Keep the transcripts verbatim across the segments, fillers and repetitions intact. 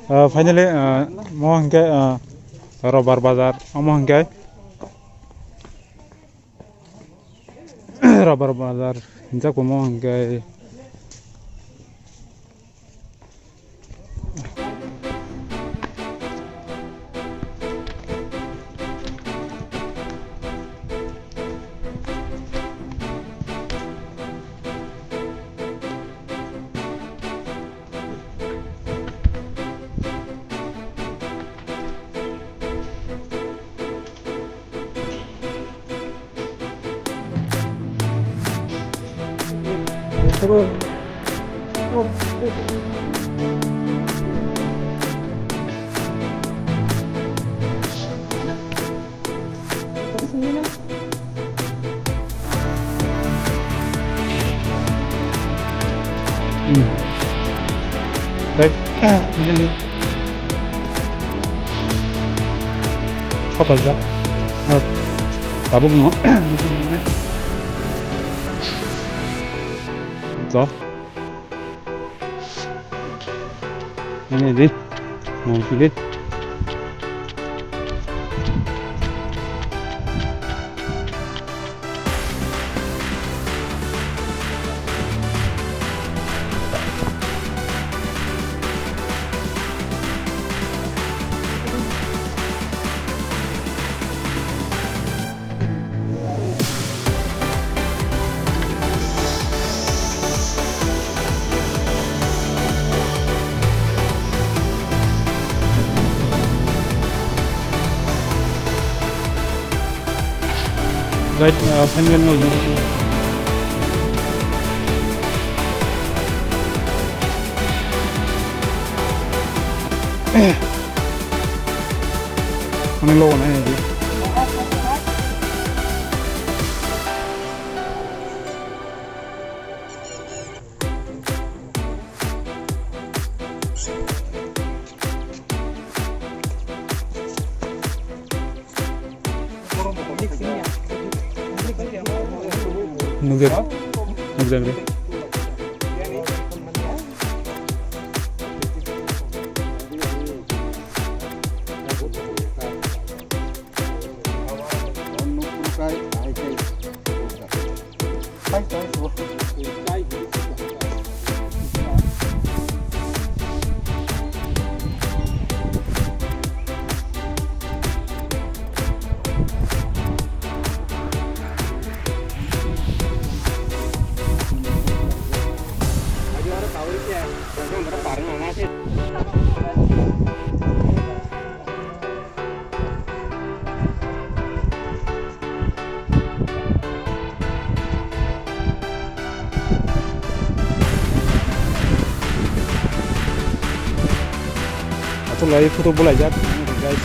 Ah, finally, ah, mo hwnkhe, ah, Robar Bazar, omo hwnkhe Robar Bazar hinjak omo hwnkhe. Hmm. Baik. Apa aja? Tabuk no. Tuh. Ini di. Mau sini. Guys, uh, final no. Ani logo na ya. Nugget. Nugget. Atul lai photo bolai jak, guys.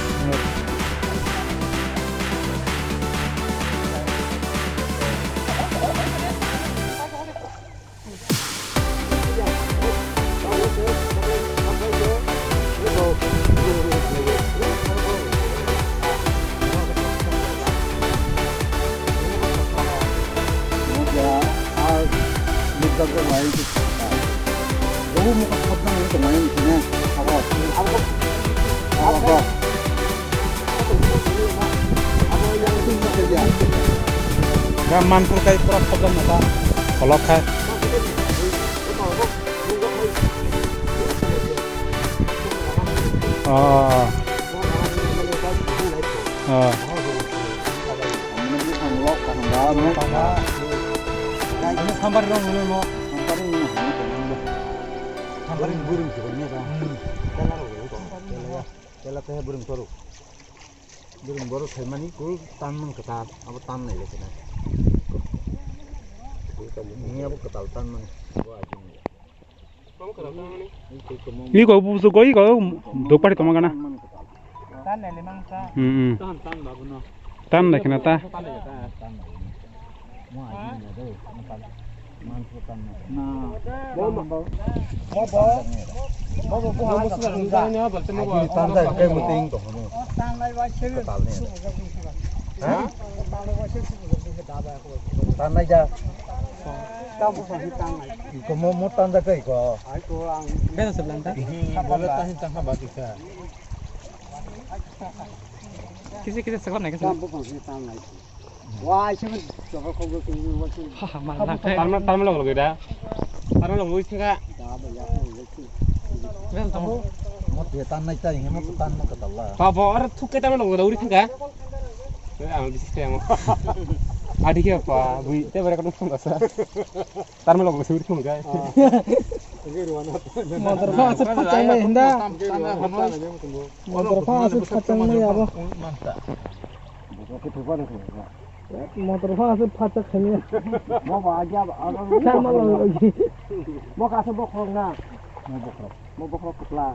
Manpur kai pura problem nata kolok khai. Ah. Ah. Sambar rong no. Sambar rong no. Sambar rong burung sih ni ta. Tela teh burung toruk. Burung borok saimani kul tan man kwtal, abo tan nai le kena. Ini abo kwtal tan man. Iko busu ko iko dopari toma gana. Tan nai le mang ta. Hmm, hmm. Tan tan babu no. Tan nai kena ta. Iko mo, mo tanda ka iko. Beda sebelah ta. Ihi, bola tahin tangha bagi ka. Kisi kisi sekolah naik sini. Wah, isi men coba kau gue kiri gue sini. Haha, mana? Tarma, tarma log log da. Tarma log log sini ka. Dah, bayar kau gue sini. Beda tamu. Mo dia tan naik ta, ini mo tan mo ketala. Pabo, orang thuk kita mana log da uri thangka. Ang bisi kaya mo. Adi kaya pa, bui, te bara kanu thangka sa. Tarma log log suri thangka. Motor pa aswk phatchang nai hinda. Motor pa aswk phatchang nai abo. Motor pa aswk phatchak khaini. Mo ba aja ba, aro mo ba. Mo ka se bokhorok na. Mo bokhorok. Mo bokhorok kwpla.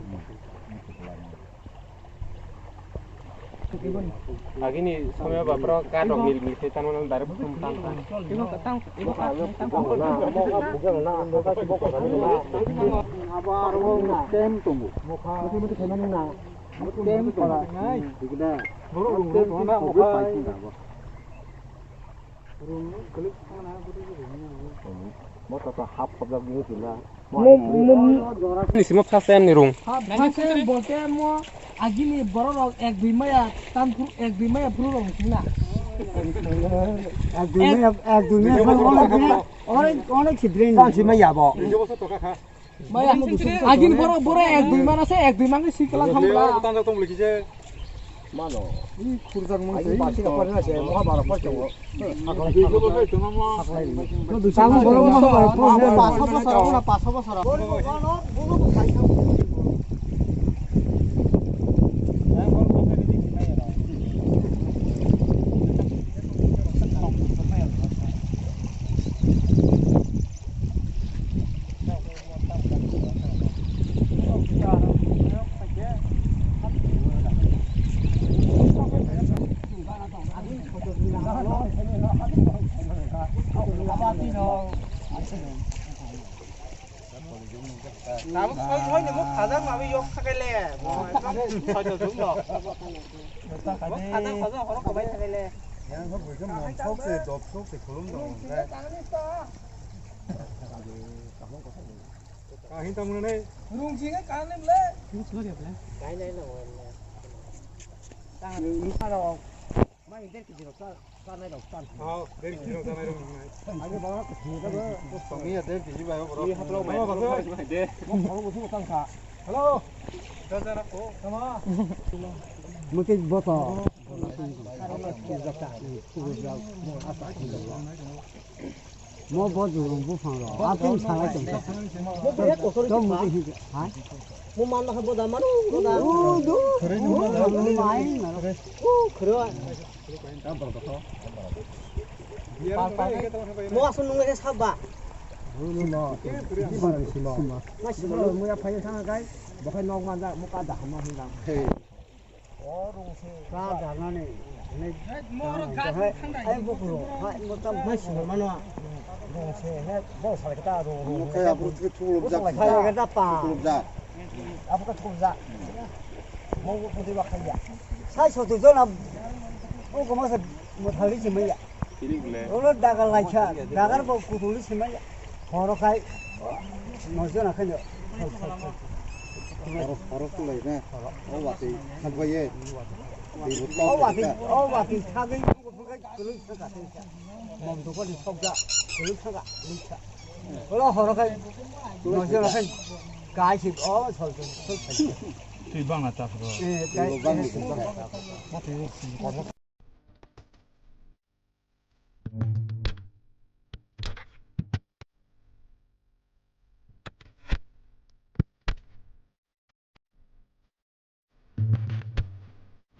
Agini somoy ba bro ka rok mil mil khe tamo nang direct phone tam tam. Abo aro tem tongo. Tem tongo. Tem tongo. Dikda. Tem tongo. Mo to to hap hap jak ni sila. Mo, mo, mo. Ni simo first time ni rung. First time bolte mo agini borok rok ek dui maya tan phru, ek dui maya phru rok sina. Ek dui maya, ek dui maya phru rok sina. Onek, onek sibling. Tan sima yabo. Maya, agin boro, boro ek dui mana se, ek dui mana si kelang kham bla. Tanda tong beli kije. Mano. Ni khurjak mang se. Basi ka parna se, moha bara par chongo. Saklai. Saklai. Tamo boro moha bara par. Paso bosor, na paso bosor. Tabuk soi soi ni muk khajak mawi yok thakai le. Mo ekdom soi soi jum no. Muk khajak khajak horok kabai thakai le. Yang kok bukan monsok se, dopsok se, khulum dong. Kahin tamu nai. Rung jing kahin le. Kahin nai na. Tang ni para. Mai der kg rok cha, chanai rok chan. Oh, der kg rok chanai rok nai. Ani baba ko thung da ba. Tong ni ya der kg bai bro. Ni haplo mai. Oh, baba. De. Mo khoro bo thung tang kha. Hello. Jajana ko. Tama. Mo ke boto. Mo bo jurung buphang rok. Atwng salai tong kha. Mo bere kosor. Tong mo ke hi. Ha? Mo man ma bo da mano, bo da. O do. Mo mai na. O khro. Mo asun nung le sab ba. Simo. Simo. Simo. Mo ya phai thang kai. Bo khai nok man da, mo ka da ma hin da. Ka da na ni. Mo ro ka thang dai. Ai bo ko. Ha, mo tam mai simo mano. Rong se he, bo sai ka ta rong. Mo khai abro thik thuluk jak. Khai ka ta pa. Thuluk jak. Abo ka thung ja. Mo ko de ba khaya. Sai so tu jona. Ko ko ma se mo thali se maya. Olo dagar lai kha, dagar bo kutuli se maya. Horo khai. Mo jona khai. Horo, horo tu lai na. O wa ti, khan ba ye. O wa ti, o wa ti, thagai. Mom dukani sokja, lukha, lukha. Olo horo khai, nojo khai, kai si, o, sol, sol, sol. Twi bangla ta phro. Eh, kai, bangla ta.